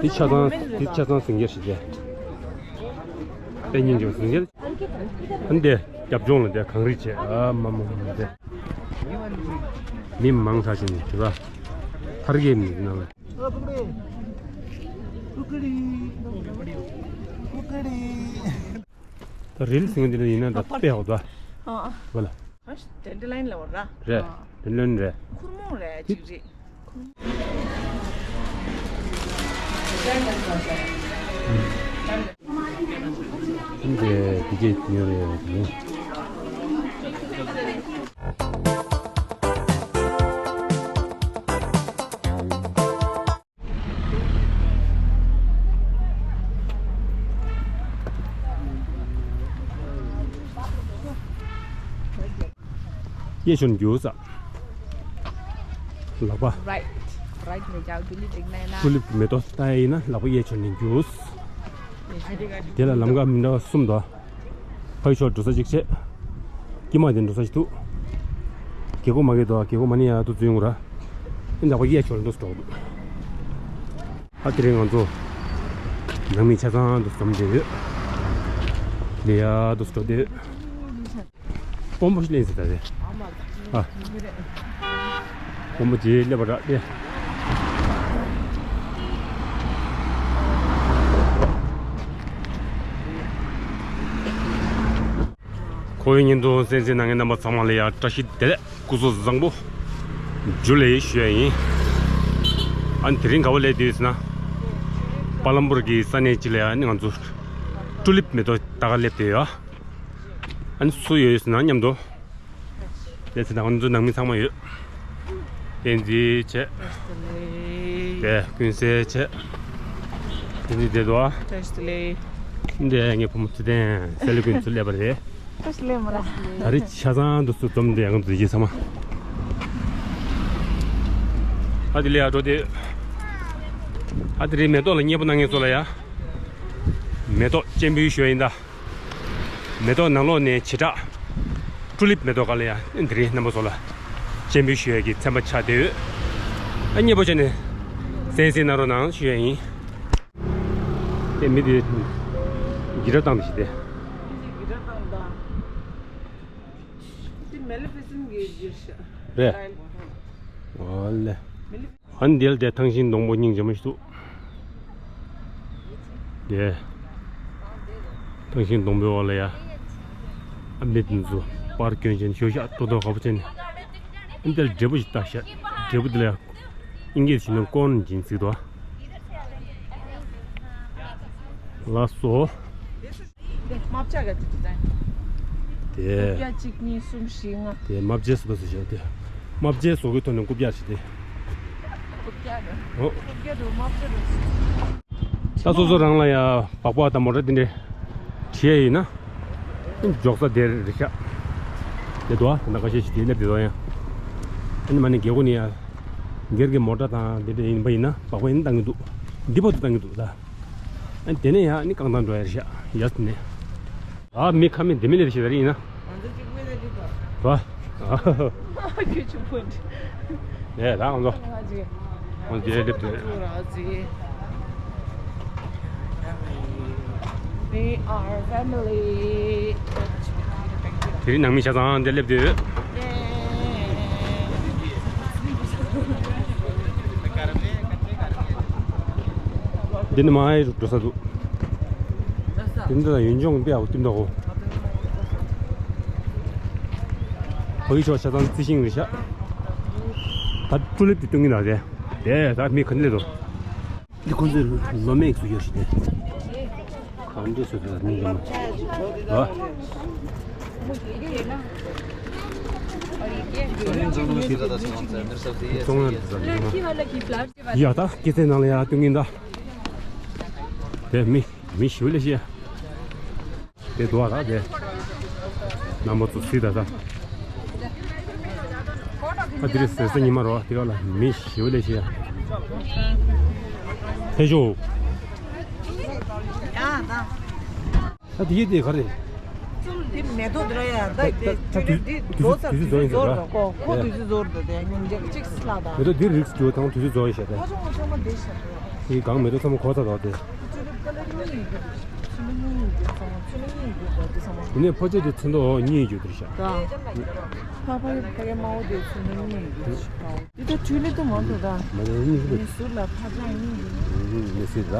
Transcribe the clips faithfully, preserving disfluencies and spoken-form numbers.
འདི་ཆ་ཚང་འདི་ཆ་ཚང་ཟིང་སྐྱེལ་ཞིག་རེད། དཔེ་སྙིང་རྗེ་བ་ཟིང་སྐྱེལ། ཨ་ནི་དེ་རྒྱབ་ལྗོངས་ལ་དེ་གངས་རི་བྱས། ཨ་མ་མ་མ་དེ། མི་མང་དྲགས་ཤིང་དྲི་བ་ཐར་གྱི་མི་ནང་ལ། ད་རིལ་སིང་འདི་ལ་ཡིན་ན་ད་དཔེ་ཧོ་ད། ཨ་ཨ། བ་ལ། ཨ་ཤ་ཌན་ཌི་ལན་ལ་བ་ར། རེད། ཌན་ཌི་ལན་རེད། ཁུར་མོང་རེད་ཅིག་རེད། འདི་འདི་གས་ཉོ་རེད་ཡོད་དེ། གཡས་ཕྱོགས་ནས་རྒྱུགས་ས། ལག་པ། རའིཊ། རའིཊ་ནས་རྒྱག་ཏུ་ལི་འགྲིག་ནས་ན། ཏུ་ལིབ་ཀྱི་མེ་ཏོག་ལྟ་ཡ་ཡིན་ན་ལག་པ་གཡས་ཕྱོགས་ནས་རྒྱུགས། དེ་ལ་ལམ་ཁ་མི་འདྲ་བ་གསུམ་འདུག་ཕ་ཡུལ་ཕྱོགས་འགྲོ་ས་གཅིག་བྱས། དཀྱིལ་མ་དེ་འགྲོ་ས་ཞིག་འདུག་རྒྱལ་སྒོ་མ་གས་འདུག་རྒྱལ་སྒོ་མ་ནི་ཡ་དུ་འཛུལ་ཡོང་ར། ཨེ་འདྲ་བ་གཡས་ཕྱོགས་ལ་འདུག་འགྲོ་གི་འདུག་ཨ་དེ་རིང་ང་ཚོ་ནང་མི་ཆ་ཚང་དུ་འཛོམས་བསྡད་ཡོད། འདི་ཡ་དུ་འགྲོ་བསྡད་ཡོད། སྤོམ་པོ་ཞིག་ལེན་ཟེར་ད་རེད། ཨ། སྤོམ་པོ་རྗེས་སླེབས་པ་རག་སྟེ། ཁོ་བོའི་ཉིན་དུ་གསན་གཟིགས་གནང་མཁན་རྣམ་པ་ཚང་མ་ལ་ཡང་བཀྲ་ཤིས་བདེ་ལེགས། སྐུ་གཟུགས་བཟང་པོ། ཇུ་ལེ་ཞུ་ཡ་ཡིན། ཨ་ནི་དེ་རིང་ག་བ་སླེབས་བསྡད་ཡོད་ཟེར་ན། པ་ལམ་པུར་གྱི་ས་གནས་གཅིག་ལ་ཡང་ནི་ང་ཚོ་ཏུ་ལིབ་མེ་ཏོག་ལྟ་ག་སླེབས་བསྡད་ཡོད། ཨ་ནི་སུ་ཡོད་ཟེར་ན་མཉམ་དུ། དེ་ཚེ་ད་ང་ཚོ་ནང་མི་ཚང་མ་ཡོད། བསྟན་འཛིན་བྱས། བསྟན་འཛིན་ལགས། དེ་ཀུན་གསལ་བྱས། བསྟན་འཛིན་བསྡད་འདུག་ཨ། བསྟན་འཛིན་ལགས། འདི་ངའི་བུ་མོ་ཚེ་བརྟན་སྲས་ལུ་ཀུན་ཚོ་སླེབས་པ་རེད། བསྟན་འཛིན་ལགས་མ་ར། ད་རེས་ཆ་ཚང་དུ་སུ་འཛོམས་འདི་ང་ཚོ་ཡིན་ཚང་མ། ཨ་དེ་ལས་ཨ་འགྲོ་དེ། ཨ་དེ་རེད་མེ་ཏོག་ལ་མཉེས་པོ་གནང་མཁན་ཚོ་ལ་ཡ། མེ་ཏོག་སྤྱན་འབུལ་ཞུ་ཡ་ཡིན་ད། མེ་ཏོག་ནང་ལོགས་ནས་བྱེ་བྲག་ཏུ་ལིབ་མེ་ཏོག་ག་ལ་ཡ་འདི་རིང་རྣམ་པ་ཚོ་ལ་སྤྱན་འབུལ་ཞུ་ཡས་ཀྱི་ཚན་པ་ཆགས་བསྡད་ཡོད། ཨ་མཉེས་པོ་བྱས་ནས་གསན་གཟིགས་གནང་རོགས་གནང་ཞུ་ཡས་ཡིན། དེ་མི་དེ་འགྱིར་བ་བཏང་དེ་ཞིག་དེ། འགྱིར་བ་བཏང་དང་། དེ་མེ་ལི་ཕི་སན་གྱི་འགྱིར་ཤག་རེད། ཨོ་ལེ། མེ་ལི། ཨ་ནི་འདིར་དེ་ཐང་ཤིང་སྡོང་པོ་སྙིང་རྗེ་མོ་ཞིག་འདུག་དེ། ཐང་ཤིང་སྡོང་པོའི་འོག་ལ་ཡ། ཨ་མི་དེ་ཚོ་པར་གྱོན་བྱས་ནས་ཞོ་ཤ་ཏོག་ཏོག་ཁ་པོ་བྱས་ནས། ཨ་ནི་འདིར་འབྲས་བུ་ཞིག་བཏགས་ཤག་འབྲས་བུ་དེ་ལ་ཡ། ཨིན་སྐད་བྱས་ན་ཀོར་ནི་ཅིག་ཟེར་འདུག་ལགས་སོ། དེ་རྨ་བྱ་ག་ཅིག་ཅིག་དང་། དེ། རྐུབ་བཀྱག་གཅིག་གཉིས་གསུམ་བཞི་ལྔ། དེ་རྨ་བྱའི་སུ་དང་སུ་བཞག་དེ། རྨ་བྱའི་སོ་གི་ཐོག་ནས་རྐུབ་བཀྱག་བྱས་ཏེ། རྐུབ་བཀྱག་རེད། ཨོ། རྐུབ་བཀྱག་རེད་རྨ་བྱ་རེད། ད་སོ་སོ་རང་ལ་ཡ་སྦག་སྦག་དང་མོ་ཊ་དེ་འདྲས་བྲིས་ཡ་ཡིན་ན། འཇོག་ས་དེ་རེད་ཤག་དེ་འདུག་ཨ་ད་ཁ་ཤས་ཤིག་དེ་སླེབས་དེ་འདུག་ཡ། ཨ་ནི་མ་ནི་རྒྱལ་སྒོ་ནས་ཡ། སྒེར་གྱི་མོ་ཊ་དང་དེ་འདྲས་ཡིན་པ་ཡིན་ན་སྦག་སྦག་ཡིན་ན་བཏང་གི་འདུག་འདི་བར་དུ་བཏང་གི་འདུག་ད། ཨ་ནི་དེ་ནས་ཡང་ནི་རྐང་ཐང་འགྲོ་ཡ་རེད་ཤག་ཡ་ནས། ཨ་མི་ཁ་མི་འདི་མི་ལེར་ཞིག་ད་རེད་ཡིན་ན། ང་ཚོ་གཅིག་པུ་ལས་འགྲིག་གོ། ཨ། ཁྱོད་ཆུ་ཕོ་འདྲི། ལས་ད་ང་ཚོ། ང་ཚོ་ང་ཚོ་སླེབས་དུས། ང་ཚོ་We are family. དེ་རིང་ནང་མི་ཆ་ཚང་འདིར་སླེབས་དུས། འདི་ནི་མ་ཡི་འགྲོ་ས་འདུག་འདི་འདི་ལ་ཡུན་ཅུང་དཔེ་ཡག་པོ་བསྟན་འདུག་གོ། ཕ་གི་ཕྱོགས་ཆ་ཚང་རྩི་ཤིང་རེད་ཤག་ད་ཏུ་ལིབ་དེ་སྟོན་གྱི་འདུག་དེ། དེ་ད་མི་ག་འདྲ་སླེབས་འདུག་འདི་ཁོང་ཚོའི་ལོ་མེག་སུ་ཡོད་ཞིག་དེ། གང་འདྲས་སུ་དེ་ལ་མིང་ཀྱང་མ། ཨ། ཙོང་ཡ་དེ་ས་མིང་མ། ཡ་ད་སྐྱེད་ཚལ་ནང་ལ་ཡ་སྟོན་གྱིན་ད། དེ་མི་མི་ཞིག་ལས་ཤེས། དེ་དུ་བ་ར་དེ། རྣམ་པ་ཚོ་སྲིད་ད་ད། ཨ་དེ་རེད་ཟེར་ས་ཉི་མ་རོ་དེ་ག་ལ་མི་ཞིའུ་ལས་ཤེས་ཡ། ཕེ་ཤོ། ད་དེ་ཡི་དེ་ག་རེད། དེ་མེ་ཏོག་དེ་ར་ཡ་ད་དེ་དུས་དེ་རྫོགས་ཚར་དུས་ཚོད་རྫོགས་ཡིན་ཟེར་ར། ཁོ་ཁོ་དུས་ཚོད་རྫོགས་རེད་དེ་ཉིན་རྒྱབ་གཅིག་སླ་ད། མེ་ཏོག་དེ་རིགས་ཇོ་དང་དུས་ཚོད་རྫོགས་ཡིན་ཤ་དེ། ཁོ་ཆུང་མ་ཆུང་མ་དེ་ཤ་དེ། དེའི་སྒང་མེ་ཏོག་ཚང་མ་གོ་ཚར་འདུག་སྟེ། དེ་ནས་ཕོ་ཚོད་དེ་ཚོན་མདོག་གཉིས་ཡོད་རེད་ཤག་ད། ཕ་ཕ་ཕ་གའི་དམར་པོ་དེ་ཚོན་མདོག་གཉིས་ཡོད་རེད་ཤག་འདི་ད་འཕྲུལ་ལས་དུ་མང་དུ་ད། མ་ནས་གཉིས་ཀྱི་ནས་ཟུར་ལ་ཕ་ཚང་གཉིས་ཀྱི། ནས་ཟུར་ལ།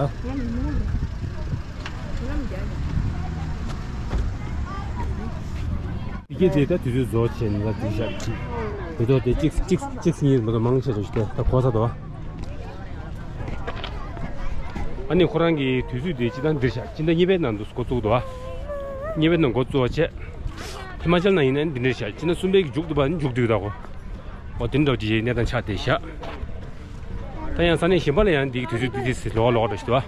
དེ་གས་དེ་ད་དུས་ཚོད་རྫོགས་ཕྱིན་ལ་དུས་ཞག་གཅིག་མེ་ཏོག་དེ་གཅིག་གཅིག་གཅིག་གཉིས་མེ་ཏོག་མང་ཆེ་ཆེ་ཞིག་དེ་ད་གོ་ཚར་འདུག་ཨ་ནི་ཁོ་རང་གི་དུས་ཚོད་དེ་སྤྱི་བཏང་འདིར་ཤག་སྤྱི་ཟླ་གཉིས་པའི་ནང་དུ་འགོ་བཙུགས་འདུག་ཨ། གཉིས་པའི་ནང་འགོ་བཙུགས་པ་བྱས། ཧི་མ་ཅལ་ནང་ཡིན་ན་འདི་འདྲ་ཤག་སྤྱི་ཟླ་གསུམ་པའི་གི་མཇུག་ཏུ་བ་མཇུག་བསྡུས་ད་གོ། འོ་དེ་འདྲ་ཅིག་གནས་སྟངས་ཆགས་བསྡད་ཤག་ད་ཡང་ས་གནས་གཞན་པ་ལ་ཡང་འདི་གི་དུས་ཚོད་འདི་དེ་ལོག་ལོག་འདྲ་ཞིག་འདུག་ཨ།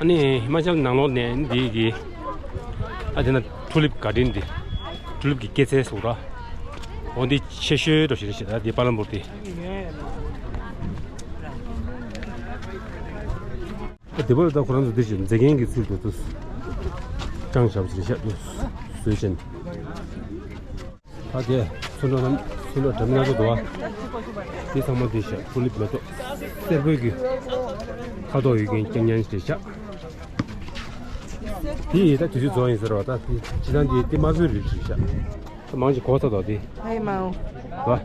ཨ་ནི་ཧི་མ་ཅལ་ནང་ལོགས་ནས་འདི་གི་ཨ་དེ་ན་ཊུ་ལིབ་གར་ཌེན་འདི་ཊུ་ལིབ་གི་སྐྱེད་ཚལ་ཟེར་ར། འོ་འདི་ཆེ་ཤོས་འདྲ་ཞིག་རེད་ཤག་ད་འདི་པ་ལམ་པུར་འདི། ཨ་དེ་བར་ད་ཁོ་རང་ཚོ་འདི་བཞིན་མཛེས་རྒྱན་གྱི་ཚུལ་དུ་དུ་སྤྲང་ཞབས་ཞིག་བཞག་འདུག་བཟོས་ཅན། ད་དེ་ཚོན་མདོག་ནམ་ཚོན་མདོག་འདྲ་མིན་སྣ་ཚོགས་འདུག་བ། དེ་ཚང་མ་དེ་བཞག་ཊུ་ལིབ་མེ་ཏོག་སེར་པོའི་གི་ཁ་དོག་ཡོད་མཁན་རྐྱང་རྐྱང་ཞིག་བཞག་དེ་ཡིས་ད་དུས་ཚོད་རྫོགས་ཡིན་ཟེར་བ། ད་དེ་སྤྱི་བཏང་དེ་དེ་དམར་པོའི་རིགས་ཞིག་བཞག་ད་མང་ཞིག་གོ་ཚར་འདུག་དེ། ཧའི་མའོ། བ།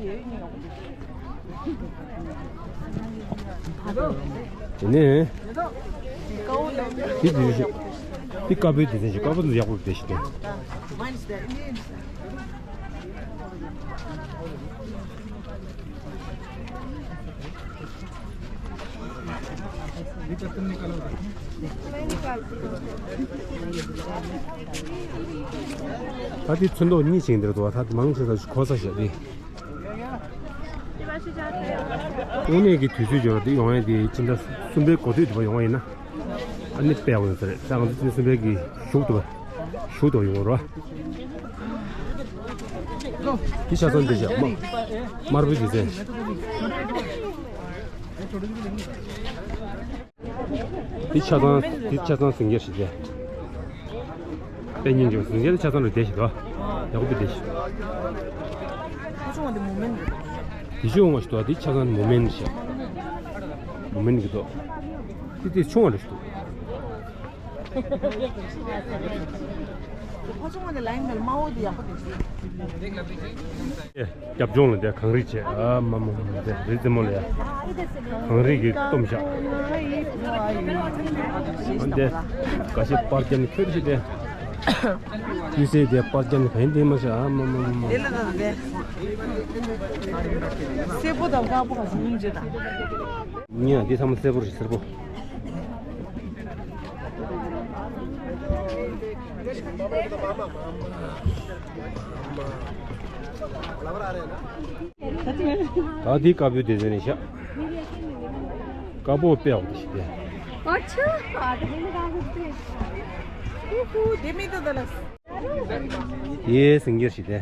དེ་ནས། དེ་དེ་ཞིག་དེ་དཀར་པོའི་སྡེ་ཚན་ཞིག་དཀར་པོ་དེ་ཡག་པོ་བསྡད་ཤག་སྟེ། ད་དེ་ཚོན་མདོག་གཉིས་ཅིག་འདིར་འདུག་བ། ད་དེ་མང་ཆེ་ས་ཞིག་གོ་ས་ཞིག་རེད། དངོས་གནས་ཀྱི་དུས་ཚོད་འབྱོར་དེ་ཡོང་ཡ་དེ་སྤྱི་ཟླ་གསུམ་པའི་འགོ་སྟོད་དུ་བ་ཡོང་བ་ཡིན་ན། ཨ་ནི་དཔེ་ཡག་པོ་ཡོད་ས་རེད། ད་ང་ཚོ་སྤྱི་ཟླ་གསུམ་པའི་གི་གཞུག་ཏུ་བ། གཞུག་ཏུ་ཡོང་བ་རེད་བ། འདི་ཆ་ཚང་འདི་བཞག་དམར་དམར་པོའི་སྡེ་ཚན། འདི་ཆ་ཚང་འདི་ཆ་ཚང་ཟིང་རྒྱ་ཞིག་རེད། དཔེ་སྙིང་རྗེ་པོ་ཟིང་རྒྱ་འདི་ཆ་ཚང་རེད་བསྡད་ཞིག་འདུག་ཡག་པོ་བསྡད་ཞིག་དེ་ཆུང་བ་འདི་མུ་མེན་རེད། དེ་ཆུང་བ་ཞིག་འདུག་འདི་ཆ་ཚང་མུ་མེན་ཞིག་མུ་མེན་གི་འདུག་འདི་དེ་ཆུང་བ་རེད་ཞིག་འདུག་ཕ་ཆུང་བ་དེ་ལ་ཡིན་ན་དམར་པོ་དེ་ཡག་པོ་དེ། རྒྱབ་ལྗོངས་ལ་དེ་གངས་རི་བྱས། ཨ་མ་མ་མ་དེ་རི་རྩེ་མོ་ལ་ཡ། གངས་རི་གི་གཏུམ་བཞག་ཨ་འདི་ག་ཤེད་པར་རྒྱབ་ནས་ཁྱོད་ཤི་དེ། ཡུལ་སའི་དེ་པར་རྒྱབ་ནས་ག་ཡིན་དེ་མ་ཤེས། ཨ་མ་མ་མ་མ། དེ་ལ་ད་དེ་སེར་པོ་དང་དཀར་པོ་ག་ཚོད་ཡིན་ཅེ་ད། ཉིན་ཡང་འདི་ཚང་མ་སེར་པོ་རེད་སེར་པོ། ད་འདི་དཀར་པོའི་སྡེ་ཚན་ནས་བཞག་དཀར་པོ་དཔེ་ཡག་པོ་ཞིག་སྟེ། ཨ་ཆུ། ཨ་དེ་མིན་ད་གི་སྟེ། ཧུ་ཧུ་དེ་མིན་ད་ད་ལ། དེ་སིང་གེར་ཞིག་སྟེ།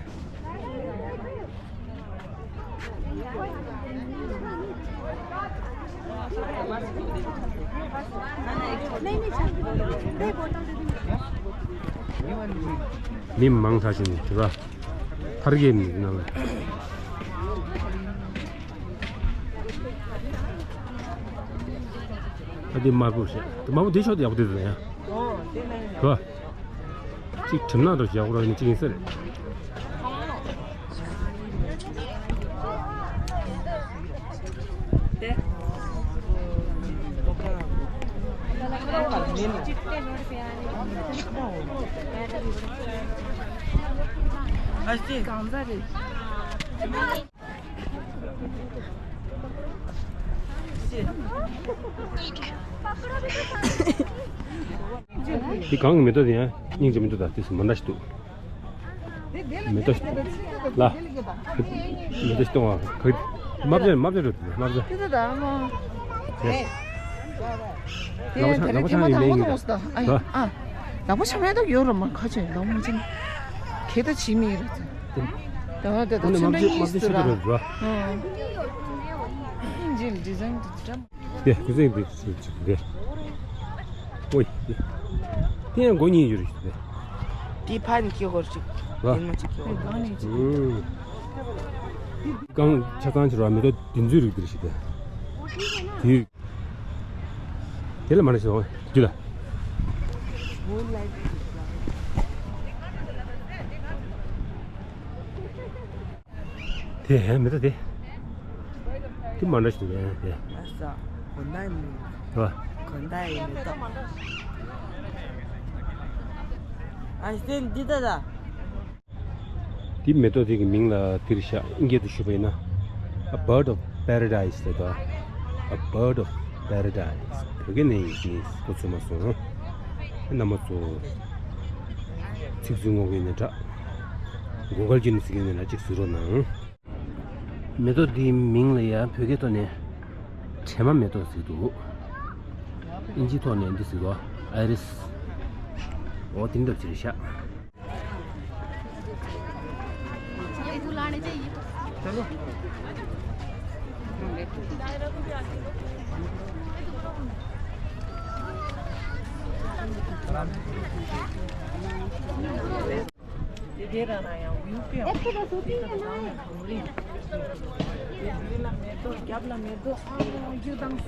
མི་མང་དྲགས་ཤིང་དྲི་བ་ཐར་གྱི་མི་ནང་ལ། ཨ་འདི་དམར་པོ་ཞིག་དམར་པོ་འདི་ཆོག་ཏུ་ཡག་པོ་འདུག་ཡ། ཨོ་དེ་ནས། རོ། གཅིག་གྲིམ་ནག་འདྲ་ཞིག་ཡག་པོ་རོ་ནི་གཅིག་ཡིན་ས་རེད། ཨ་ཙི། གང་ཟག་རེད། འདི་གང་གི་མེ་ཏོག་དེ་ཡང་སྙིང་རྗེ་མི་འདུག་ད་དེ་སུ་མ་འདྲ་ཞིག་འདུག་མེ་ཏོག་ལ། མེ་ཏོག་ཞིག་གཏོང་བ་ག་དམར་རྗེན་དམར་རྗེན་རེད་དམར་རྗེན། དེ་ད་ད་མ། དེ་ལག་པ་ཆང་ལག་པ་ཆང་ཡིན་མིན་ཡིན་ད། ཨ། ལག་པ་ཆང་མེད་ད་ཡོད་ར་མ་ཁ་ཆེ་ལག་མ་ཆེ། གེ་ད་ཆི་མི་རེད། ད་ད་ད་ཆང་ད་ཡོད་ར་མ། ཨ། ཨིན་ཇིལ་ཌི་ཛའིན་དེ་འདྲ། དེ་ཀུ་ཟིང་དེ་ཅིག་ཅིག་དེ། ཨོའི། དེ་ཡང་མགོ་གཉིས་ཡོད་རེད་དེ། དེ་ཕ་ནི་ཁྱི་ཧོར་ཅིག་ལ། དེ་མ་ཅིག་ཁྱི་ཧོར། ཨུམ། གང་ཆ་ཚང་ཕྱིར་བ་མེ་ཏོག་དེ་ཚོའི་རིགས་དེ་རེད་ཞིག་དེ། དེ། དེ་ལ་མ་ནས་སོང་རྒྱུ་ལ། དེ་ཧེ་མི་ད་དེ། དེ་མ་འདྲ་ཞིག་རེད་དེ། ཨ་ས། གོ་ནའི་མི། ར། གོ་ནའི་མི་ད། ཨ་སྟན་འདི་ད་ད། དེ་མེ་ཏོག་དེ་གི་མིང་ལ་དེར་བཞག་ཨིན་སྐད་དུ་ཞུ་བ་ཡིན་ན། A bird of paradise ཟེར་དོ། A bird of paradise བོད་སྐད་ནས་ཡིན་གྱི་ཁོ་ཚོས་མ་སོང་། རྣམ་པ་ཚོ། ཚིག་རྩུབ་ངོ་གི་ནས་འདྲ། དགུན་ཁ་རྒྱུན་ནས་ཚིག་ནས་འདྲ་གཅིག་གཟིགས་རོགས་གནང་། མེ་ཏོག་འདིའི་མིང་ལ་ཡང་བོད་སྐད་ཐོག་ནས་གྲེ་མ་མེ་ཏོག་ཟེར་འདུག་ཨིན་ཇིའི་ཐོག་ནས་འདི་ཟེར་དོ། Iris འོ་དེ་འདྲ་ཅིག་རེད་ཤག་དེ་དེ་རང་ན་ཡང་ཝིའུ་དཔེ་ཡག་པོ་འདུག་དེ་དང་ནང་ནས་གངས་རི། དེ་ཡུལ་ལ་མེ་ཏོག་རྒྱབ་ལ་མེ་ཏོག་ཨ་རྒྱུ་དང་། ག་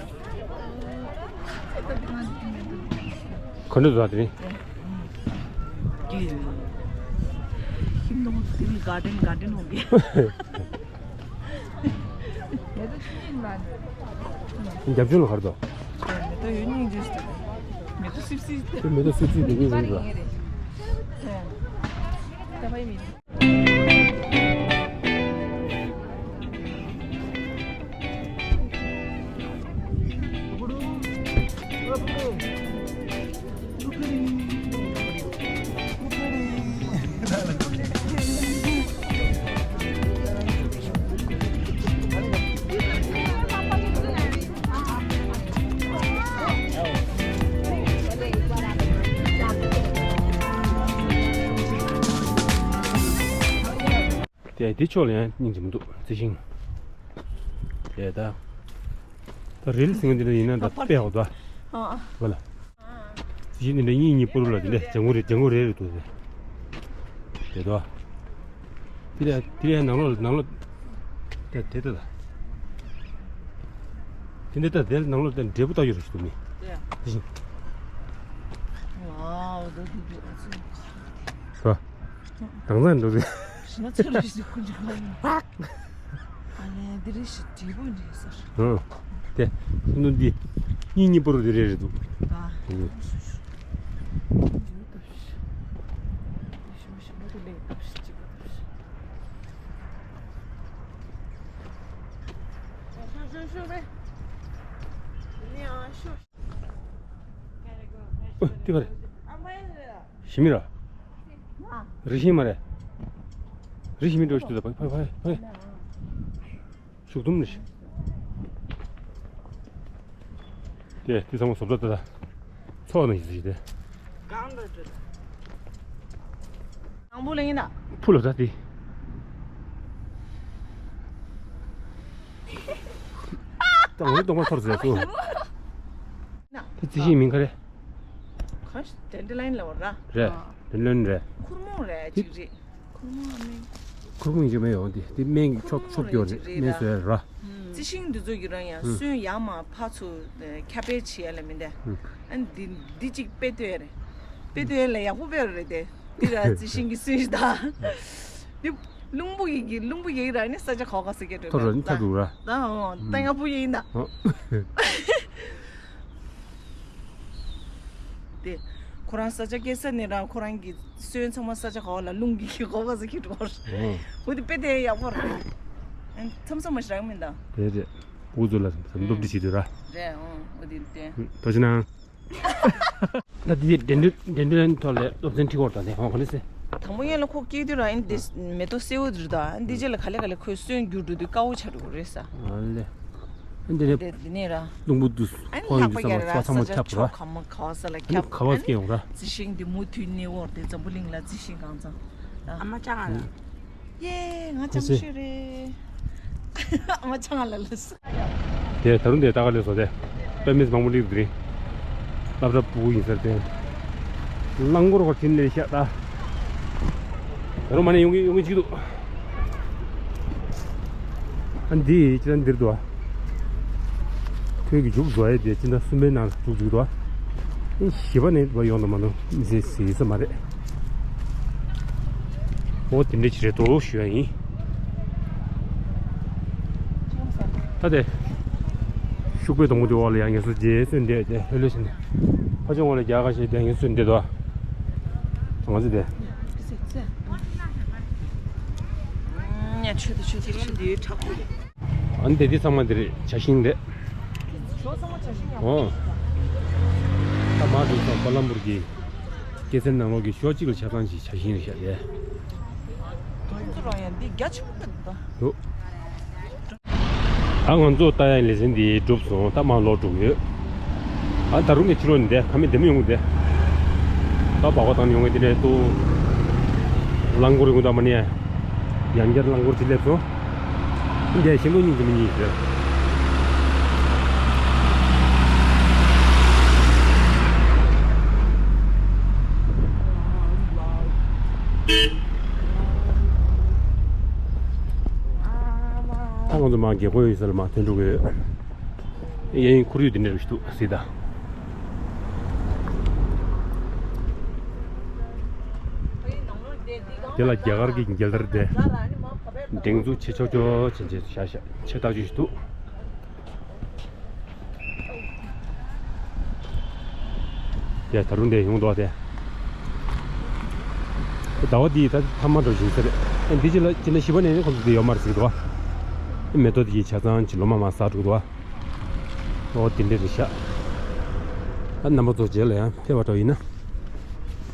འདྲ་འདུག་དེ་ནི། ཧིམ་ནོ་དེ་ནི་གར་ཌེན་གར་ཌེན་འོང་གི། རྒྱབ་ལྗོངས་ལ་གར་དོ། མེ་ཏོག་ཡོད་སྙིང་རྗེ་ཞིག་འདུག་མེ་ཏོག་སིབ་སིབ་དེ། དེ་མེ་ཏོག་སིབ་སིབ་དེ་ཉིད་རེད་པ། ད་ཕ་ཡི་མི། དེ་དེ་ཕྱོགས་ལ་ཡང་སྙིང་རྗེ་མི་འདུག་རྩི་ཤིང་། དེ་ད་ད་རིལ་ཟིང་འདི་འདྲ་ཡིན་ན་ད་དཔེ་ཡག་འདུག་ཨ། ཨ། བ་ལ། རྩི་ཤིང་འདི་འདྲ་གཉིས་གཉིས་པོ་རུ་ལ་འདི་འདྲ་ལྗང་གུ་རེ་ལྗང་གུ་རེ་རེ་འདུག་དེ། དེ་འདུག་དེ་ལ་དེ་ལ་ནང་ལོགས་ནང་ལོགས་དེ་དེ་ལྟ་ད། དེ་འདྲ་ད་དེ་ནང་ལོགས་དེ་འབྲས་བུ་བཏགས་ཡོད་རེད་ཞུ་མི། དེ་བཞིན། ཝའོ་ད་དེ་དེ་ཨ་ཙི། ཧ། དྭངས་གཙང་འདུག་ཟེར། ཞི་མ་ཚ་རུ་ཞིག་ཁུར་འཇུག་ལ་ཡིན། ཨ་ལས་འདི་རེ་ཞིག་འབྲས་བུ་འདི་ཟེར། ཧུང་། དེ་སུ་འདུག་འདི་གཉིས་གཉིས་པོ་རུ་དེ་རེ་རེ་འདུག་ད་ཧུང་། ཨོ་དེ་ག་རེད། ཞི་མི་ར། རི་ཞིང་མ་རེད། རི་ཞི་མི་འགྲོ་ཞིག་འདུག་ད་ཕ་ཕ་ཕ། ཤུགས་དུམ་ནི། དེ་དེ་ཚང་མ་བཟོ་ལྟ་དེ་ལ་ཚོགས་ནང་ཞིག་ཟིག་དེ། གང་ལ་འགྲོ། དང་པོ་ལ་ཡིན་ན། ཕུ་ལ་ད་དེ། དང་པོ་གདོང་པ་ཐོར་ཟེར་སོ། དེ་རྩི་ཤིང་མིང་ག་རེ། ག་ཌན་ཌི་ལན་ལ་བ་ར། རེད། ཌན་ཌི་ལན་རེད། ཁུར་མོང་རེད་ཅིག་རེད། ཁུར་མོང་ཨ་མེ། ཁུར་མོང་ཡིན་གྱི་མེད་ཡོང་དེ་དེ་སྨན་གྱི་ཁྲོག་ཁྲོག་རྒྱོ་རེད། སྨན་བཟོ་ཡ་ར། རྩི་ཤིང་འདི་ཚོ་ཡི་རང་ཡང་སོན་ཡར་མར་ཕར་ཚུར་ཁྱབ་སྤེལ་བྱེད་ཡ་ལ་མི་འདའ། ཨ་འདི་འདི་གཅིག་དཔེ་ལྟོས་རེད། དཔེ་ལྟོས་ལ་ཡག་པོ་དཔེ་རེད་དེ། འདི་ར་རྩི་ཤིང་གི་སོན་ཞིག་ད། འདི་རླུང་བུ་ཡིན་གྱི་རླུང་བུ་ཡིན་ར་ནི་ས་ཆ་ག་ག་ས་སྐད་ཐོ་ར་ནི་ཐབས་འདུག་ར། ད་ཨོ་ད་ཡག་པོ་ཡིན་ད། དེ། ཁོ་རང་ས་ཆ་སྐྱེ་ས་ནས་རང་ཁོ་རང་གི་སོན་ཚང་མ་ས་ཆ་ག་བ་ལ་རླུང་གིས་གི་གོ་བ་ས་ཁྱེར་འགྲོ་བར། འོ་དེ་དཔེ་དེ་ཡག་པོ་རེད། མཚམས་མཚམས་མ་ཞིག་རང་མིན་ད། དེ་རེད། འུ་ཚོ་ལ་སློབ་ཁྲིད་བྱེད་དུས་ར། རེད་འོ་འོ་དེ་དེ། ཐུགས་རྗེ་གནང་། ད་དེ་ཌེན་ཌི་ཌེན་ཌི་ལན་ཐོག་ལས་སློབ་ཚན་ཁྲིད་སྐོར་དང་དེ་ཧོང་ག་ནས་སེ། དང་པོ་ཡན་ལ་ཁོ་སྐྱེས་དུས་ར་ཨིན་དེ་མེ་ཏོག་སེའུ་དུ་ར་ད་ཨིན་དེ་རྗེས་ལ་ག་ལེ་ག་ལེ་ཁོའི་སོན་འགྱུར་འགྲོ་དུས་དཀར་བོ་ཆགས་འགྲོ་གི་རེད་ས། ཨ་ལེ། ཨ་འདི་ནས་དེ་དེ་ནས་ར། རླུང་བུ་དུ་ཨ་ནི་ཁོང་ལྷག་ཡིན་པ་དུ་ཡ་ཚང་མ་ར་ཚོ་ཚང་མ་ས་ཆ་ཁྱབ་ར། ཁ་མ་ཁ་བ་ས་ལ་ཨ་ནི་ཁྱབ་ཁ་བ་ཨ་ནི་སྐྱེ་ཡོང་ར། རྩི་ཤིང་འདི་མུ་མཐུད་ནས་འོར་དེ་འཛམ་བུ་གླིང་ལ་རྩི་ཤིང་གང་ཚང་། ཨ་མ་ཅག་ཨ་ལ། ཡེ་ང་ཅང་ཤོད་རེད། ཨ་མ་ཅག་ཨ་ལ་ལ་ས། དེ་ད་རུང་དེ་ལྟ་ག་ལས་བཟོ་དེ། དཔེ་མེད་མང་པོ་སླེབས་དེ་རིང་། སློབ་གྲྭ་ཕྲུ་གུ་ཡིན་ཟེར་ཏེ། རླངས་འཁོར་བར་ཕྱིན་ནས་བཤད་ད། ད་རུང་མ་ནས་ཡོང་གི་ཡོང་གི་ཅིག་འདུག་ཨ་འདི་ཅི་ལ་འདིར་འདུག་ཨ། ཁྱོད་ཀྱི་མཇུག་འགྲོ་ཡས་དེ་སྤྱི་ཟླ་གསུམ་པའི་ནང་འཇུག་འཇུག་འགྲོ། ཨེ་བཞི་པ་ནས་བ་ཡོང་དུ་མ་ནུ་མི་ཟེར་ཟེར་ས་མ་རེད། འོ་དེ་འདྲ་ཅིག་རེད་དོ་ཞུ་ཡ་ཡིན། ད་དེ་ཤུག་པའི་སྡོང་པོ་དེ་འོག་ལ་ཡང་ངལ་གསོ་རྗེས་སོན་འདེད་དེ་ལྷོད་ལྷོད་བྱས་ནས་ཕ་ཆུང་འོག་ལ་རྒྱ་གར་ཞེས་དེ་ངལ་གསོ་འདེད་དོ། ང་ཚོ་དེ། ཉ་ཆོད་དུ་ཆོད་དུ་ཆོད་དུ། ཨ་ནི་དེ་དེ་ཚང་མ་འདིར་བྱ་ཤིང་རེད། ཞོ་ཚང་མ་བྱ་ཤིང་ཡག་པོ་འོ། འདུག་ད་མ་འདུག་ཙང་ཀ་ལམ་བུར་གྱི་སྐྱེ་ཚན་ནང་ལོགས་ཀྱི་ཞོ་གཅིག་ལ་ཆ་ཚང་ཞིག་བྱ་ཤིང་རེད་ཤག་ཡ། ཁོང་ཚོ་རང་ཡང་འདི་རྒྱ་ཆེན་པོ་འདུག་ད། འདུག་ད་ང་ཚོ་ལྟ་ཡ་ལེ་ཚན་འདི་གྲུབ་སོང་། ད་མ་ལོག་འགྲོ་གི་ཡོད། ཨ་ད་རུང་གི་ཕྱི་ལོགས་ནས་བསྡད་ཁ་མེད་བདེ་མོ་ཡོང་གི་བསྡད། ད་སྦག་སྦག་བཏང་ནས་ཡོང་གི་འདི་འདྲའི་ཏུ། རླངས་འཁོར་ཡོང་གི་འདུག་མ་ནས། ཡང་བསྐྱར་རླངས་འཁོར་ཅིག་སླེབས་སོང་། འདི་ཞིང་ལོ་གཉིས་འདི་མི་གཉིས་ཟེར། ད་ང་ཚོ་མ་རྒྱལ་སྒོ་ཡོད་ས་ལ་མ་ཐོན་འགྲོ་གི་ཡོད། གཡས་གཡོན་ཁོར་ཡུག་འདི་འདྲ་ཞིག་འདུག་སྲིད་ད། དེ་ལ་རྒྱ་གར་གྱི་རྒྱལ་དར་དེ་སྒྲེང་འཛུགས་བྱེད་ཆོག་ཆོག་བྱེད་བྱེད་བཞག་བཞག་ཆེ་ཐག་ཆོད་ཞིག་འདུག་ཡ་ད་རུང་དེ་ཡོང་འདུག་དེ། ཟླ་བ་འདིའི་ད་མཐའ་མ་འགྲོ་བཞིན་ཟེར། ཨ་འདི་ཅི་ལ་ཅི་ན་བཞི་པ་ནས་ནི་ཁོང་ཚོ་འདི་ཡོད་མ་རེད་ཟེར་གི་འདུག་མེ་ཏོག་འདི་ཆ་ཚང་གི་ལོ་མ་མ་ཟག་འགྲོ་གི་འདུག་འོ་དེ་འདྲ་རེད་ཤག་ཨ་རྣམ་པ་ཚོ་རྗེས་ལ་ཡང་ཕེབས་པ་འདྲ་ཡིན་ན།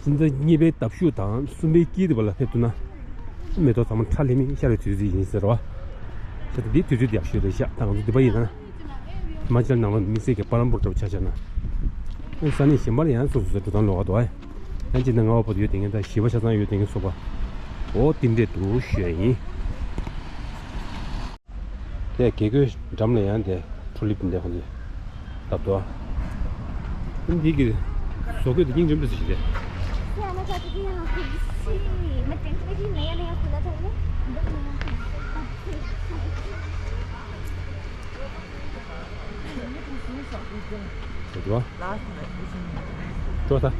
སྤྱི་ཟླ་གཉིས་པའི་ཟླ་གཞུག་དང་གསུམ་པའི་དཀྱིལ་དུ་བ་ལ་ཕེབས་ཐུབ་ན། མེ་ཏོག་ཚང་མ་ཁྲ་ལྷམ་མེ་ཤར་བའི་དུས་ཚོད་ཡིན་ཟེར་བ། ཤ་ཚ་འདི་དུས་ཚོད་འདི་ཡག་ཤོས་རེད་ཤག་ད་ང་ཚོ་འདི་པ་ཡིན་ན། ཧི་མ་ཅལ་ནང་ལ་དམིགས་བསལ་གྱི་པ་ལམ་པུར་འདྲ་བོ་ཆ་བཞག་ན། ས་གནས་གཞན་པ་ལ་ཡང་སོ་སོ་སོའི་འགྲོ་སྟངས་ལོགས་ཀ་འདུག་ཨ། ཡང་གཅིག་ན་རྔ་བ་བར་དུ་ཡོད་དེ་ངས་ད་བཞི་པ་ཆ་ཚང་ཡོད་དེ་ངས་སོགས་པ། འོ་དེ་འདྲས་འདུག་ཞུ་ཡ་ཡིན། དེ་རྒྱལ་སྒོའི་འགྲམ་ལ་ཡང་དེ་ཊུ་ལིབ་འདི་ཁོང་ཚོས་བཏབ་འདུག་ཨ། འདི་གི་བཟོ་བཀོད་དེ་སྙིང་རྗེ་པོ་ཞིག་རེད། འགྲོ་ད།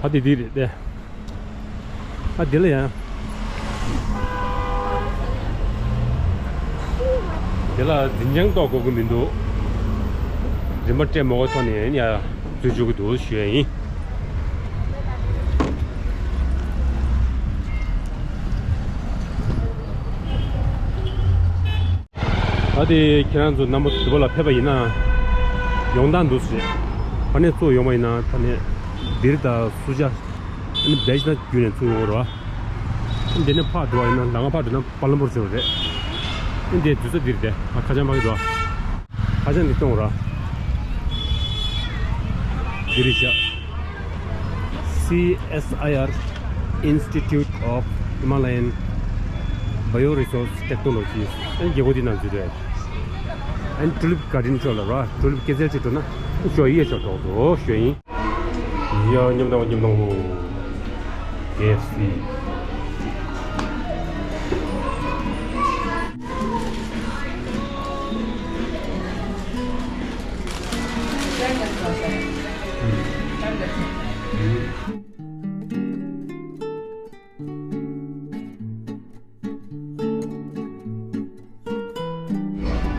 ད་དེ་དེ་རེད་དེ། ཨ་དེ་ལ་ཡང་། དེ་ལ་འཛིན་བྱང་གཏོང་དགོས་ཀྱི་མི་འདུག་རིན་པ་སྤྲད་མ་དགོས་ཐོག་ནས་ཡ་འཛུལ་འཇུག་གི་འདུག་ཞུ་ཡ་ཡིན། ཨ་དེ་ཁྱེད་རང་ཚོ་རྣམ་པ་དུ་བ་ལ་ཕེབས་པ་ཡིན་ན། ཡོང་སྟངས་འདུག་ཟེར། ཕ་ནས་ཚུར་ཡོང་བ་ཡིན་ན་ཕ་ནས་འདིར་དང་སུ་ཇ། ཨ་ནི་བེ་ཇི་ན་བརྒྱུད་ནས་ཚུར་ཡོང་བ་རེད་བ། འདི་ནས་ཕར་འགྲོ་བ་ཡིན་ན་ལ་ང་ཕར་འགྲོ་ན་པ་ལམ་པུར་ཕྱིན་པ་རེད། ཨ་འདི་དུས་ཚོད་འདིར་དེ་ང་ཁ་བྱང་ཕ་གི་འགྲོ། ཁ་བྱང་འདི་གཏོང་ར། འདི་རེད་ཤག་སི་ཨེས་ཨའི་ཨར། Institute of Himalayan Bioresource Technologies ཨན་རྒྱལ་སྒོ་འདི་ནང་འཛུལ་རེད། ཨན་ཊུ་ལིབ་གར་ཌེན་ཕྱོགས་ལ་ར་ཊུ་ལིབ་སྐྱེད་ཚལ་ཅིག་འགྲོ་ན་ཤོག་ཡིག་ཡ་ཤོག་གྲོགས་འགྲོ་ཤོག་ཡིན། ཡ་མཉམ་དང་མཉམ་དང་གོ། ཀེ་ཨེཕ་སི།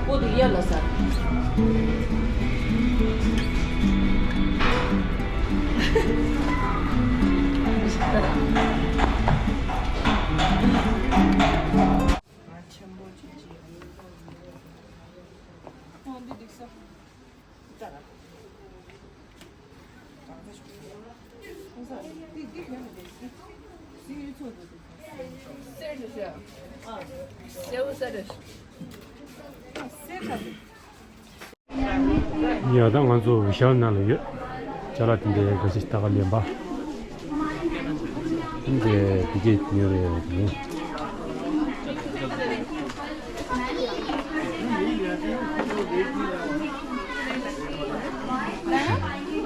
པོ་དེ་ཡར་ལ་ཟ། ཆེན་པོ་ཅིག་ཅིག་ཨོ་འདི་འགྲིག་སོང་། ཡ་ད་ང་ཚོ་བི་ཤལ་ནང་ལ་ཡོད། ཅ་ལག་དེ་འདྲའི་འགའ་ཤས་ལྟ་ག་ལེན་པ། འདི་འདི་གས་ཉོ་རེ་ཡོད་དེ།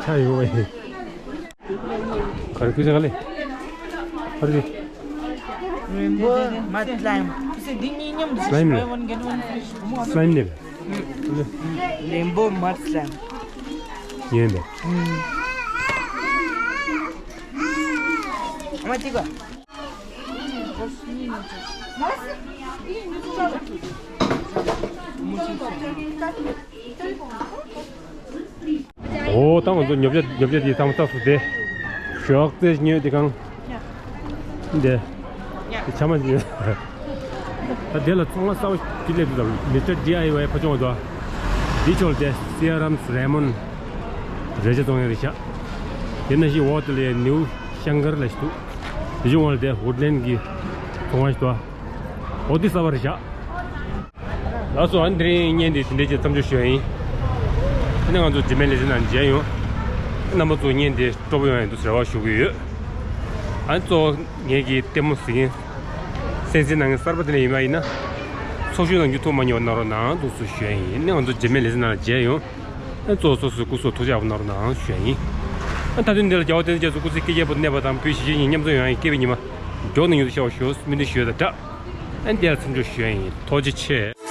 ཆ་ཡོད་བས། ག་རེ་ཁུ་ཆ་ག་ལེ། ག་རེ། Rainbow mud slime. འདི་གཉིས་མཉམ་དུ། Slime རེད། Buy one get one free. Slime རེད། Rainbow mud slime. ཡིན་པས། ཨ་མ་གཅིག་ག་འོ་ད་ང་ཚོ་ཉོ་ཆ་ཉོ་ཆ་དེ་ཚང་མ་རྩ་སུ་དེ། ཞོག་ཙེ་ཉོས་དེ་གང་། འདི། དེ་ཆ་མ་ཉོས། ད་དེ་ལ་ཚོང་ཁང་གསར་པ་ཅིག་སླེབས་འདུག་ད། མི་སི་ཊར་ཌི་ཨའི་ཝའི་ཕ་ཆུང་བ་དོ། འདི་ཆོལ་དེ་སི་ཨར་ཨམ་རེ་མོན་རས་ཆ་བཙོང་ཡ་རེད་ཤག་དེ་ནང་བཞིན་འོག་དེ་ལ་ནིའུ་ཤང་ཀར་ལབ་ཞིག་འདུག་དེ་བཞིན་འོག་ལ་དེ་ཝུཌ་ལེན་གྱི་ཚོང་ཁང་ཞིག་འདུག་འོ་འདི་གསར་པ་རེད་ཤག་ལགས་སོ། ཨ་ནི་དེ་རིང་བརྙན་འདི་དེ་འདྲའི་ཅིག་མཚམས་འཇོག་ཞུ་ཡ་ཡིན། ཨ་ནི་ང་ཚོ་རྗེས་མའི་ལེ་ཚན་ནང་མཇལ་ཡོང་། རྣམ་པ་ཚོ་བརྙན་འདི་སྤྲོ་པོ་ཡོང་ཡ་འདུག་ཟེར་བ་ཞུ་གི་ཡོད། ཨ་ནི་གཙོ་བོ་ངེད་ཀྱི་ལྟད་མོ་གཟིགས་མཁན། གསན་གཟིགས་གནང་མཁན་གསར་པ་དེ་འདྲ་ཡིན་པ་ཡིན་ན། ཚོགས་ཞུགས་གནང་རྒྱུ་ཐུགས་མ་མཉེས་པ་གནང་རོགས་གནང་འདུག་སེ་ཞུ་ཡ་ཡིན། ཨ་ནི་ང་ཚོ་རྗེས་མའི་ལེ་ཚན་ནང་མཇལ་ཡོང་། ཨ་ནི་གཙོ་བོ་སོ་སོའི་སྐུ་གཟུགས་ཐུགས་ཅག་པོ་གནང་རོགས་གནང་ཞུ་ཡ་ཡིན། ཨ་ནི་མཐའ་དོན་འདི་ལ་རྒྱལ་བ་བསྟན་འཛིན་རྒྱ་མཚོ་སྐུ་ཚེ་སྐལ་བརྒྱར་བར་དུ་གནས་པ་དང་བོད་གཞིས་བྱེས་གཉིས་མཉམ་འཛོམས་ཡོང་ཡ་ཡི་སྐྱིད་པའི་ཉི་མ་མགྱོགས་ནས་མྱུར་དུ་ཤར་བར་ཤོག་སྨོན་འདུན་ཞུ་ཡ་དང་སྦྲགས། ཨ་ནི་དེ་ལ་མཚམས་འཇོག་ཞུ་ཡ་ཡིན། ཐུགས་རྗེ་ཆེ།